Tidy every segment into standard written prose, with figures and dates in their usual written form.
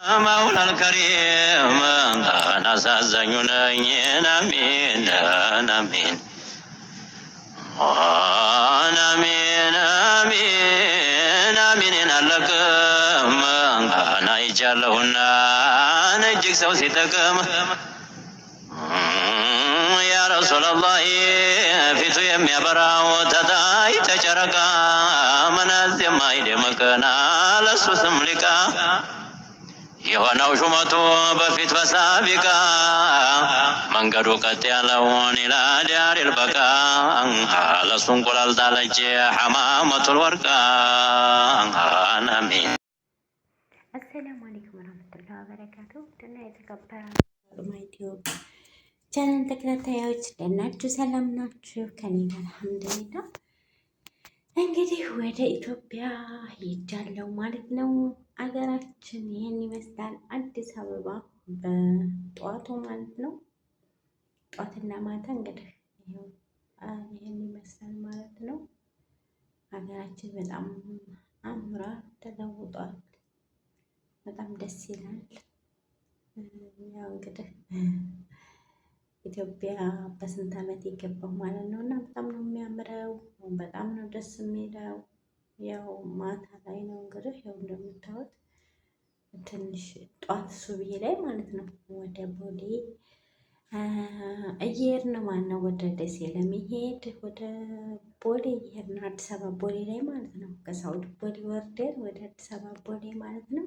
መውላል ከሪም አሳዛኙ ነኝ አሜን አሜን አሜን አሜን አሜንን አለቅም አይቻለሁና እጅግ ሰው ሲጠቅም ያ ረሱለላህ ፊቱ የሚያበራው ተታይ ተጨረቃ መናዝ የማይደምቅና ለሱ ስም ሊቃ የሆነው ሹመቱ በፊት በሳቢቃ መንገዱ ቀጥ ያለውን ኢላ ዳሪል በቃ ለሱ እንቁላል ጣለች ሐማመቱል ወርቃ። አሚን። አሰላሙ አለይኩም ወራህመቱላሂ ወበረካቱ። ድና የተከበራችሁ ማይቲዩብ ቻናል ተከታታዮች ደህና ናችሁ? ሰላም ናችሁ? ከኔ ጋር አልሐምዱሊላህ። እንግዲህ ወደ ኢትዮጵያ ሄጃለሁ ማለት ነው። አገራችን ይህን ይመስላል። አዲስ አበባ በጠዋቱ ማለት ነው። ጠዋትና ማታ እንግዲህ ይህን ይመስላል ማለት ነው። ሀገራችን በጣም አምራ ተለውጧል። በጣም ደስ ይላል። ያው እንግዲህ ኢትዮጵያ በስንት ዓመት የገባው ማለት ነው እና በጣም ነው የሚያምረው፣ በጣም ነው ደስ የሚለው። ያው ማታ ላይ ነው እንግዲህ ያው እንደምታዩት ትንሽ ጧት ሱብሂ ላይ ማለት ነው ወደ ቦሌ እየሄድን ማለት ነው። ወደ ደሴ ለመሄድ ወደ ቦሌ እየሄድን አዲስ አበባ ቦሌ ላይ ማለት ነው። ከሳውዲ ቦሌ ወርደን ወደ አዲስ አበባ ቦሌ ማለት ነው።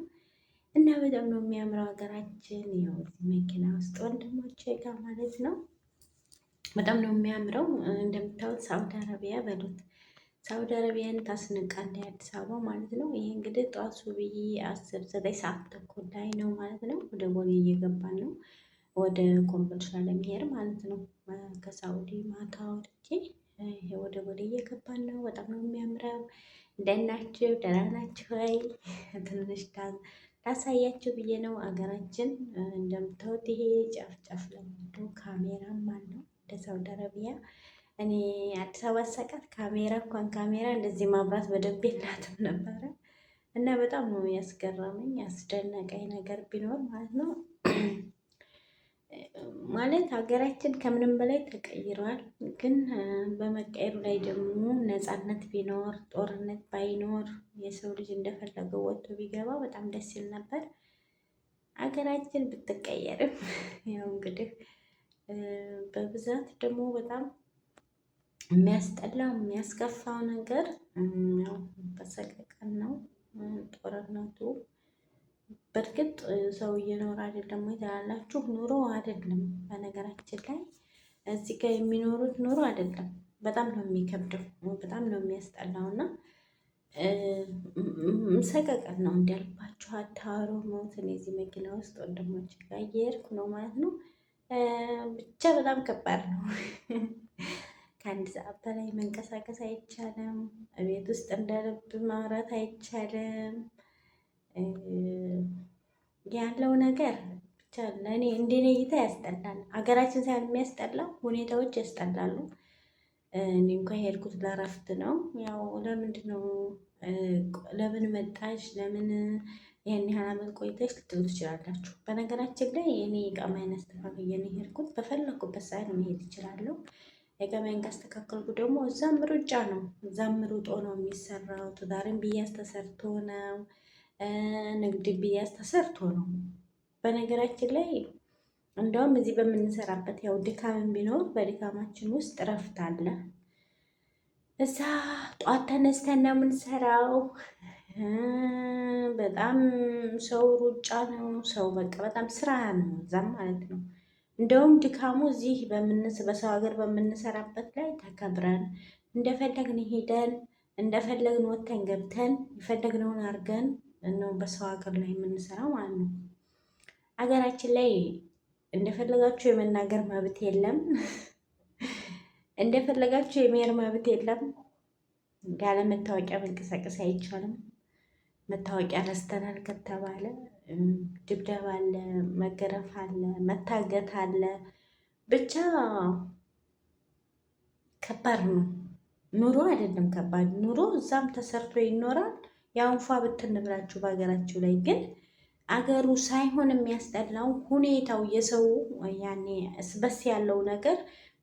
እና በጣም ነው የሚያምረው ሀገራችን። ያው መኪና ውስጥ ወንድሞቼ ጋር ማለት ነው። በጣም ነው የሚያምረው። እንደምታዩት ሳውዲ አረቢያ በሉት ሳውዲ አረቢያን ታስንቃለች አዲስ አበባ ማለት ነው። ይሄ እንግዲህ ጠዋት ሱብሂ 9 ሰዓት ተኩል ላይ ነው ማለት ነው። ወደ ቦሌ እየገባን ነው፣ ወደ ኮምቦልቻ ለመሄድ ማለት ነው። ከሳውዲ ማታ ወጥቼ ይሄ ወደ ቦሌ እየገባን ነው። በጣም ነው የሚያምረው። እንደት ናችሁ? ደህና ናችሁ ወይ? ትንሽ ላሳያችሁ ብዬ ነው። አገራችን እንደምታዩት ይሄ ጫፍ ጫፍ ላይ ካሜራም አለው እንደ ሳውዲ አረቢያ። እኔ አዲስ አበባ ሳቃት ካሜራ እንኳን ካሜራ እንደዚህ ማብራት በደንብ የላትም ነበረ እና በጣም ነው ያስገረመኝ ያስደነቀኝ ነገር ቢኖር ማለት ነው። ማለት ሀገራችን ከምንም በላይ ተቀይሯል። ግን በመቀየሩ ላይ ደግሞ ነፃነት ቢኖር ጦርነት ባይኖር የሰው ልጅ እንደፈለገው ወጥቶ ቢገባ በጣም ደስ ይል ነበር። ሀገራችን ብትቀየርም ያው እንግዲህ በብዛት ደግሞ በጣም የሚያስጠላው የሚያስከፋው ነገር ያው በሰቀቀን ነው ጦርነቱ። በእርግጥ ሰው እየኖረ አይደለም ወይ ትላላችሁ? ኑሮ አይደለም። በነገራችን ላይ እዚህ ጋር የሚኖሩት ኑሮ አይደለም። በጣም ነው የሚከብደው፣ በጣም ነው የሚያስጠላው እና ሰቀቀን ነው እንዳልባችሁ አታወሩ ሞት። እኔ እዚህ መኪና ውስጥ ወንድሞች ጋር እየሄድኩ ነው ማለት ነው። ብቻ በጣም ከባድ ነው። ከአንድ ሰዓት በላይ መንቀሳቀስ አይቻልም። ቤት ውስጥ እንደ ልብ ማውራት አይቻልም። ያለው ነገር ብቻ ለእኔ እንደኔ እይታ ያስጠላል። ሀገራችን ሳይሆን የሚያስጠላው ሁኔታዎች ያስጠላሉ። እኔ እንኳ የሄድኩት ለእረፍት ነው። ያው ለምንድን ነው ለምን መጣሽ ለምን ይህን ያህል ዓመት ቆይተሽ ልትሉ ትችላላችሁ። በነገራችን ላይ እኔ ኢቃማዬን አስተካክዬ ነው የሄድኩት። በፈለኩበት ሰዓት መሄድ እችላለሁ። ኢቃማዬን ካስተካከልኩ ደግሞ እዛም ሩጫ ነው፣ እዛም ሩጦ ነው የሚሰራው። ትዳርን ብያዝ ተሰርቶ ነው፣ ንግድ ብያዝ ተሰርቶ ነው። በነገራችን ላይ እንደውም እዚህ በምንሰራበት ያው ድካምን ቢኖር በድካማችን ውስጥ እረፍት አለ። እዛ ጧት ተነስተን ነው የምንሰራው። በጣም ሰው ሩጫ ነው ሰው በቃ በጣም ስራ ነው እዛም ማለት ነው። እንደውም ድካሙ እዚህ በሰው ሀገር በምንሰራበት ላይ ተከብረን እንደፈለግን ሄደን እንደፈለግን ወጥተን ገብተን የፈለግነውን አድርገን ነው በሰው ሀገር ላይ የምንሰራው ማለት ነው። ሀገራችን ላይ እንደፈለጋችሁ የመናገር መብት የለም። እንደፈለጋችሁ የመሄድ መብት የለም። ያለ መታወቂያ መንቀሳቀስ አይቻልም። መታወቂያ ረስተናል ከተባለ ድብደባ አለ፣ መገረፍ አለ፣ መታገት አለ። ብቻ ከባድ ነው ኑሮ። አይደለም ከባድ ኑሮ እዛም ተሰርቶ ይኖራል። ያው እንኳ ብትን ብላችሁ በሀገራችሁ ላይ ግን አገሩ ሳይሆን የሚያስጠላው ሁኔታው የሰው ያኔ እስበስ ያለው ነገር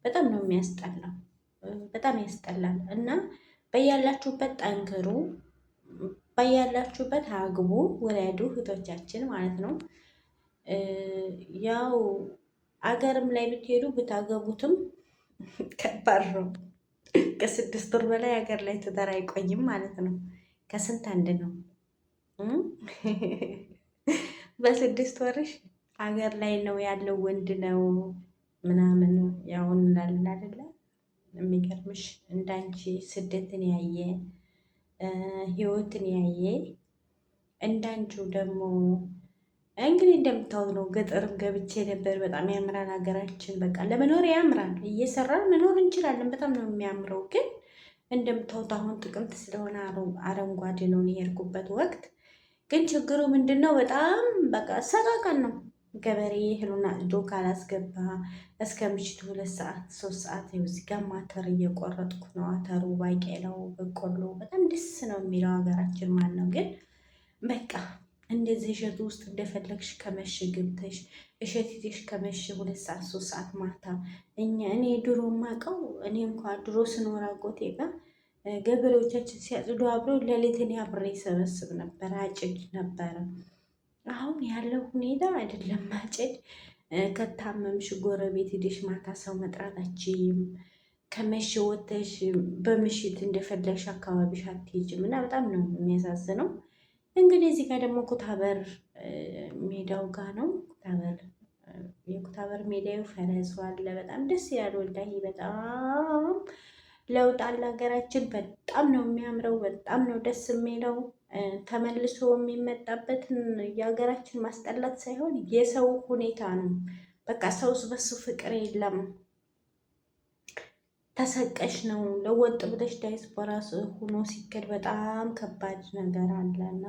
በጣም ነው የሚያስጠላው። በጣም ያስጠላል። እና በያላችሁበት ጠንክሩ፣ በያላችሁበት አግቡ፣ ውለዱ እህቶቻችን ማለት ነው። ያው አገርም ላይ ብትሄዱ ብታገቡትም ከባድ ነው። ከ6 ወር በላይ ሀገር ላይ ትዳር አይቆይም ማለት ነው። ከስንት አንድ ነው። በ6 ወርሽ ሀገር ላይ ነው ያለው ወንድ ነው ምናምን ያው እንላለን አይደለ? የሚገርምሽ እንዳንቺ ስደትን ያየ ህይወትን ያየ እንዳንቺው ደግሞ እንግዲህ እንደምታዩት ነው። ገጠርም ገብቼ ነበር። በጣም ያምራል ሀገራችን። በቃ ለመኖር ያምራል። እየሰራን መኖር እንችላለን። በጣም ነው የሚያምረው። ግን እንደምታዩት አሁን ጥቅምት ስለሆነ አረንጓዴ ነው የሄድኩበት ወቅት። ግን ችግሩ ምንድን ነው? በጣም በቃ ሰቃቀን ነው። ገበሬ እህሉን አጭዶ ካላስገባ እስከ ምሽቱ 2 ሰዓት 3 ሰዓት። እዚህ ጋር አተር እየቆረጥኩ ነው። አተሩ፣ ባቄላው፣ በቆሎ በጣም ደስ ነው የሚለው ሀገራችን ማለት ነው። ግን በቃ እንደዚህ እሸቱ ውስጥ እንደፈለግሽ ከመሸ ገብተሽ እሸት ይዘሽ ከመሸ 2 ሰዓት 3 ሰዓት ማታ። እኛ እኔ ድሮ ማቀው እኔ እንኳ ድሮ ስኖር አጎቴ ጋር ገበሬዎቻችን ሲያጭዱ አብረው ሌሊት እኔ አብሬ ይሰበስብ ነበር፣ አጭድ ነበረ። አሁን ያለው ሁኔታ አይደለም ማጨድ። ከታመምሽ ጎረቤት ሄደሽ ማታ ሰው መጥራት አትችይም። ከመሸ ወተሽ በምሽት እንደፈለግሽ አካባቢሽ አትሄጂም እና በጣም ነው የሚያሳዝነው። እንግዲህ እዚህ ጋር ደግሞ ኩታበር ሜዳው ጋር ነው። ኩታበር የኩታበር ሜዳው ፈረሱ አለ። በጣም ደስ ይላል። ወላሂ በጣም ለውጥ አለ ሀገራችን። በጣም ነው የሚያምረው። በጣም ነው ደስ የሚለው። ተመልሶ የሚመጣበትን የሀገራችን ማስጠላት ሳይሆን የሰው ሁኔታ ነው። በቃ ሰው በሱ ፍቅር የለም። ተሰቀሽ ነው ለወጥ ብለሽ ዳይስፖራ ሆኖ ሲከድ በጣም ከባድ ነገር አለና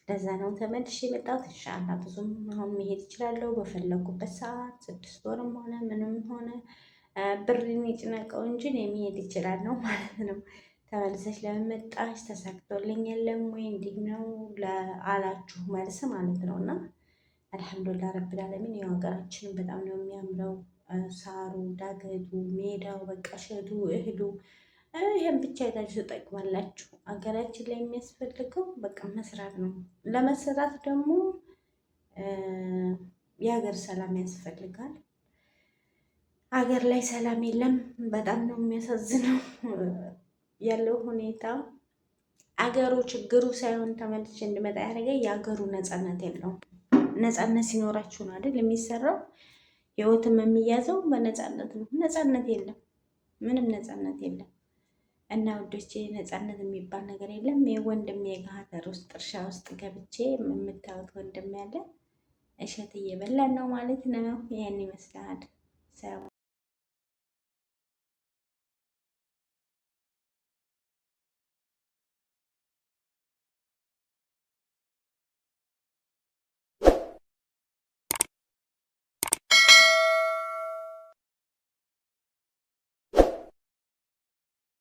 ለዛ ነው ተመልሼ የመጣሁት። ኢንሻአላህ ብዙም አሁን መሄድ እችላለሁ በፈለጉበት ሰዓት 6 ወርም ሆነ ምንም ሆነ ብርን ይጭነቀው እንጂ እኔ መሄድ እችላለሁ ማለት ነው። ተመልሰሽ ለምን መጣሽ? ተሳክቶልኝ የለም ወይ እንዲህ ነው ለአላችሁ መልስ ማለት ነው። እና አልሐምዱሊላህ ረብል ዓለሚን ያው ሀገራችንን በጣም ነው የሚያምረው። ሳሩ፣ ዳገቱ፣ ሜዳው፣ በቃ እሸቱ፣ እህሉ ይህም ብቻ አይታችሁ ትጠቅማላችሁ። ሀገራችን ላይ የሚያስፈልገው በቃ መስራት ነው። ለመስራት ደግሞ የሀገር ሰላም ያስፈልጋል። ሀገር ላይ ሰላም የለም። በጣም ነው የሚያሳዝነው ያለው ሁኔታ። አገሩ ችግሩ ሳይሆን ተመልሼ እንድመጣ ያደረገ የሀገሩ ነፃነት የለውም። ነፃነት ሲኖራችሁ ነው አይደል የሚሰራው። ህይወትም የሚያዘው በነፃነት ነው። ነፃነት የለም፣ ምንም ነፃነት የለም። እና ውዶቼ ነፃነት የሚባል ነገር የለም። የወንድሜ የሀገር ውስጥ እርሻ ውስጥ ገብቼ የምታዩት ወንድም ያለ እሸት እየበላን ነው ማለት ነው። ይህን ይመስላል።